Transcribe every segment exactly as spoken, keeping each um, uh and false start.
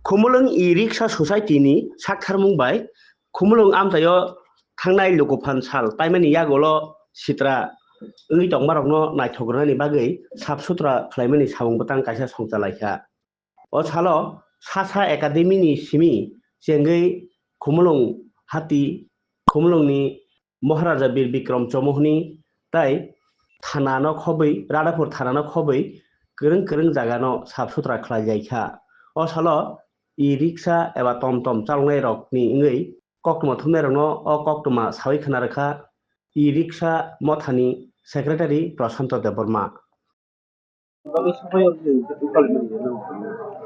Khumulwng e-rickshaw society ni saktharmung bai Khumulwng amchaio thangnai lukuphan sal paimani yagulo sitra wngwi tongmarokno naithok rwnani bagwi sap sutra khlaimani samung bwtang kaisa songchalaikha. O salo Sasa Academy ni simi chengwi Khumulwng hati, Khumulwng ni Maharaja Bir Bikram Chomohni tai thana no khobwi, Radhapur thana no khobwi kwrwng kwrwng jaga no sap sutra khlai jai kha. O salo e-rickshaw eba tom tom chaloknai rok ni wngwi koktwma thumnai rok no o koktwma sawi khna rwkha e-rickshaw mothani secretary Prashanto Debbarma.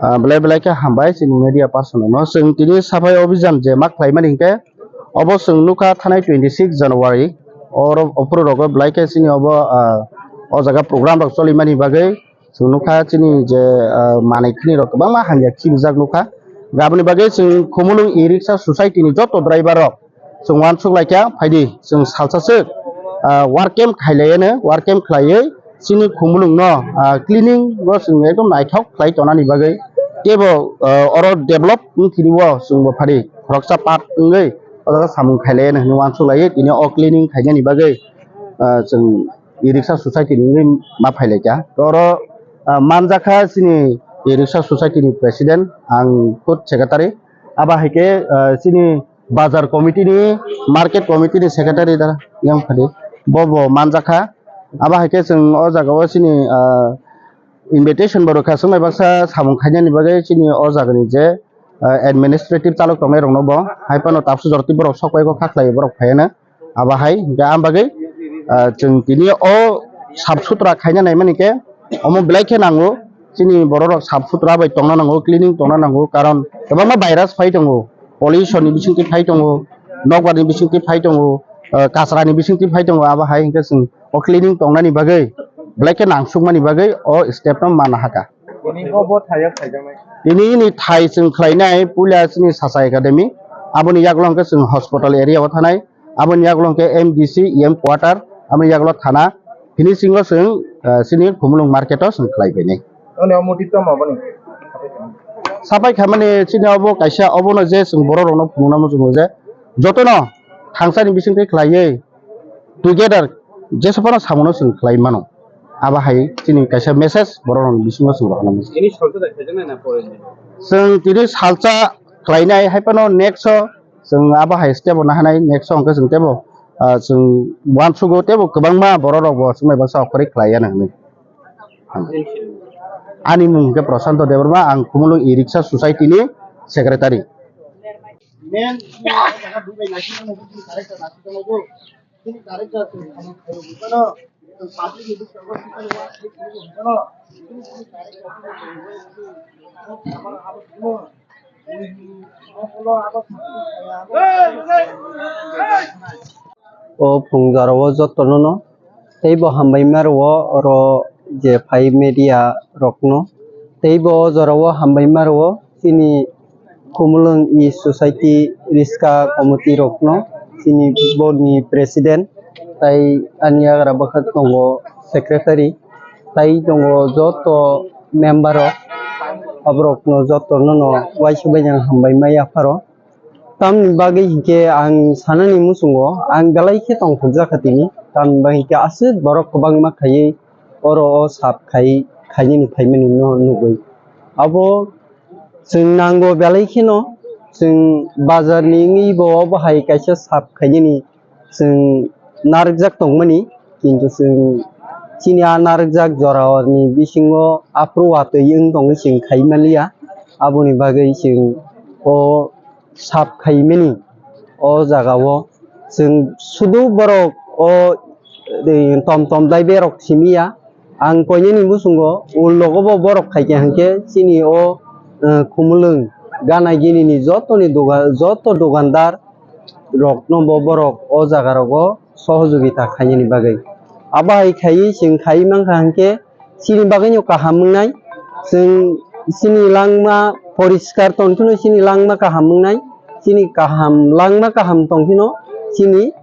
Ah, belai belai khe hambai chini media person no. Chwng tini saphai obhijan je ma khlaimani hinkhe obo chwng nukha thanai twenty six January. Oro ophuru rogo belai khe chini obo, ah, o jaga program rok cholimani bagwi chwng nukha chini je, ah, manwi khini rok kwbangma hamya khibijak nukha. Aboni bagwi chwng Khumulwng e-rickshaw society ni joto driver rok chwng uansuk laikha, phaidi chwng salsa swk, ah, work camp khailaiano, work camp khlaiwi chini Khumulwng no, ah, cleaning o chwng ekdom naithok khlai tonani bagwi teibo, ah, oro develop wngkhini o chwngbo phadi khoroksa part wngwi o jaga samung khailaiano hinwi uansuk laiwi tini o cleaning khainani bagwi, ah, chwng e-rickshaw society ni wngwi ma phailaikha. Oro, ah, manjakha chini e-rickshaw society ni president, ang khud secretary. Abo hai khe, ah, chini bazar committee ni, market committee ni secretary da yang phadi, bo bo manjakha. Abo hai khe chwng o jaga o chini, ah, invitation bo rwkha, swmai baksa samung khainani bagwi chini o jaga ni je, ah, administrative chalok tongnai rok no bo hai phano tapsu jorti borok sok bai kha khlai borok phaiano. Abo hai hingkhe ang bagwi, ah, chwng tini o sap sutra khaina naimani khe omo belai khe nango. Chini borok rok sap sutra bai tongna nango, cleaning tongna nango, karon kwbangma virus phai tongo, pollution ni bisingtwi phai tongo, nokbar ni bisingtwi phai tongo, ah, kasra ni bisingtwi phai tongo. Abo hai hingkhe chwng o cleaning tongnani bagwi belai khe nangsukmani bagwi o step no mana haka. Tini bo bo thai o khaijaknai. Tini ni thai chwng khlainai puila chini Sasa Academy, aboni yagulo hwnkhe chwng hospital area o thanai. Aboni yagulo hwnkhe M D C, E M quarter, aboni yagulo thana, finishing o chwng, ah, chini Khumulwng market o chwng khlai bainai. Ani o muti tamo boni? Sapai khamani chini obo kaisa obono je chwng borok rokno phunukna muchungo je jotono thangsani bisingtwi khlaiwi together jesa phano samono chwng khlai mano. Abo hai chini kaisa message borok rokni bisingo chwng rohorna muchungo. Ini salsa da khaijak nai na pore ni? Chwng tini salsa khlainai hai phano next o chwng abo hai step o nahanai, next o hwnkhe chwng tebo, ah, chwng uansugo tebo kwbangma borok rok bo chwng bai baksa okhorwi khlai ya nang hinwi. Ani mung hwnkhe Prashanto Debbarma, ang Khumulwng e-rickshaw society ni secretary. O phung jora o jotono no teibo hambai ma rwo oro je phai media rok no, teibo o jora o hambai ma rwo chini Khumulwng e-society riska committee rok no, chini board ni president tai ani yagra bwkhak tongo secretary, tai tongo joto member rok, aborok no joto no no uaisa bai hambai ma yapharo. Tamni bagwi hinkhe ang sanani muchungo, ang belai khe tongthokjak kha tini. Tamni bagwi hinkhe aswk borok kwbangma khaiwi oro o sap khai, khainani phaimani no nugwi. Abo chwng nango belai kheno, chwng bazar ni wngwi bo obo hai kaisa sap khainani chwng narwkjak tongmani, kintu chwng chini a narwkjak jora ni bisingo aphuru watwi wng tongwi chwng khai manliya. Aboni bagwi chwng o sap khaimani o jaga o chwng sudu borok o, eh, tom tom dai berok simi ya. Ang koinani muchungo ulo logo bo borok khai khe hinkhe chini o, eh, Khumulwng gana gini ni joto ni dogan, joto dogandar rok no bo borok o jaga rogo sohojogita khainani bagwi. Abo hai khaiwi chwng khai mankha hinkhe chini bagwino kaham wngnai, chwng chini langma poriskar tongphino chini langma kaham wngnai, chini kaham langma kaham tongphino chini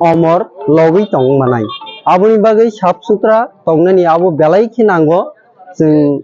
omor logwi tong manai. Aboni bagwi sap sutra tongnani abo belai khe nango, chwng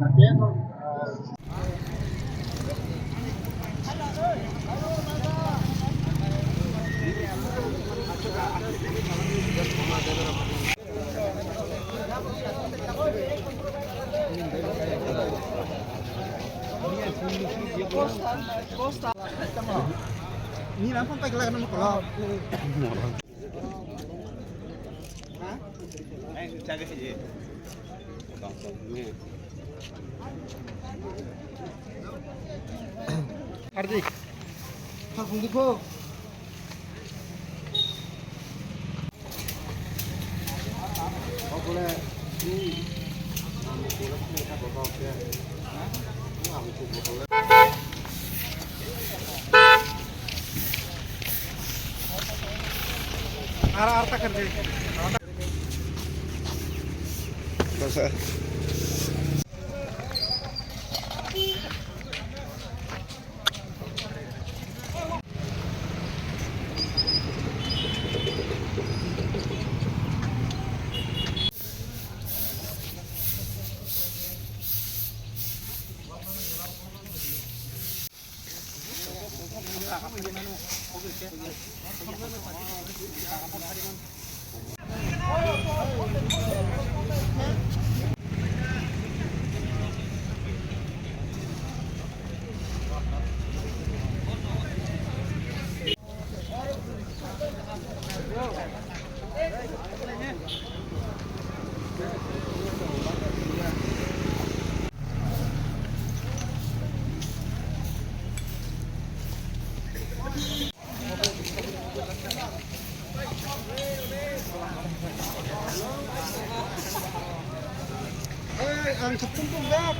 the tenth of, uh, Hardik. Ara, ara, takar di. Ang thapung tung dak.